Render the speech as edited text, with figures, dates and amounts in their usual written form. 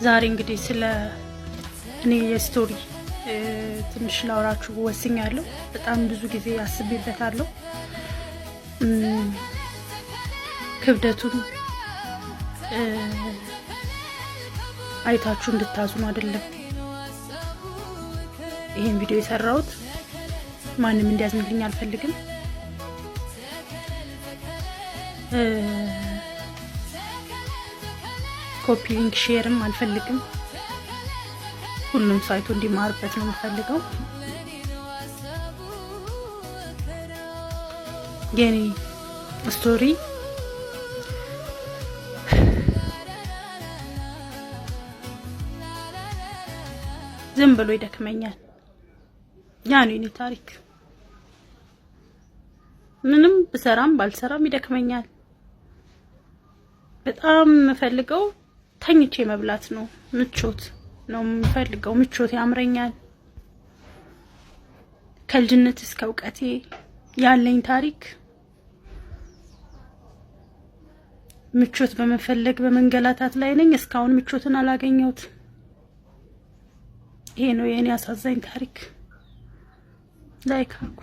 ዛሬ እንግዲህ ስለ እኔ የ story ትንሽ ላውራችሁ ወስኛለሁ። በጣም ብዙ ጊዜ አስቤበታለሁ። ክብደቱን አይታችሁ እንድታዝኑ አይደለም ይሄን ቪዲዮ የሰራሁት። ማንም እንዲያዝንልኝ አልፈልግም። Copy link share ም አልፈልግም። ሁሉም ሰው አይቶ እንዲማርበት ነው የምፈልገው። የኔ story ዝም ብሎ ይደክመኛል። ያ ነው የኔ ታሪክ። ምንም ብሰራም ባልሰራም ይደክመኛል። በጣም የምፈልገው ተኝቼ መብላት ነው። ምቾት ነው የምፈልገው። ምቾት ያምረኛል። ከልጅነት እስከ እውቀቴ ያለኝ ታሪክ ምቾት በመፈለግ በመንገላታት ላይ ነኝ። እስካሁን ምቾትን አላገኘሁት። ይሄ ነው የእኔ አሳዛኝ ታሪክ። Like አድርጉ።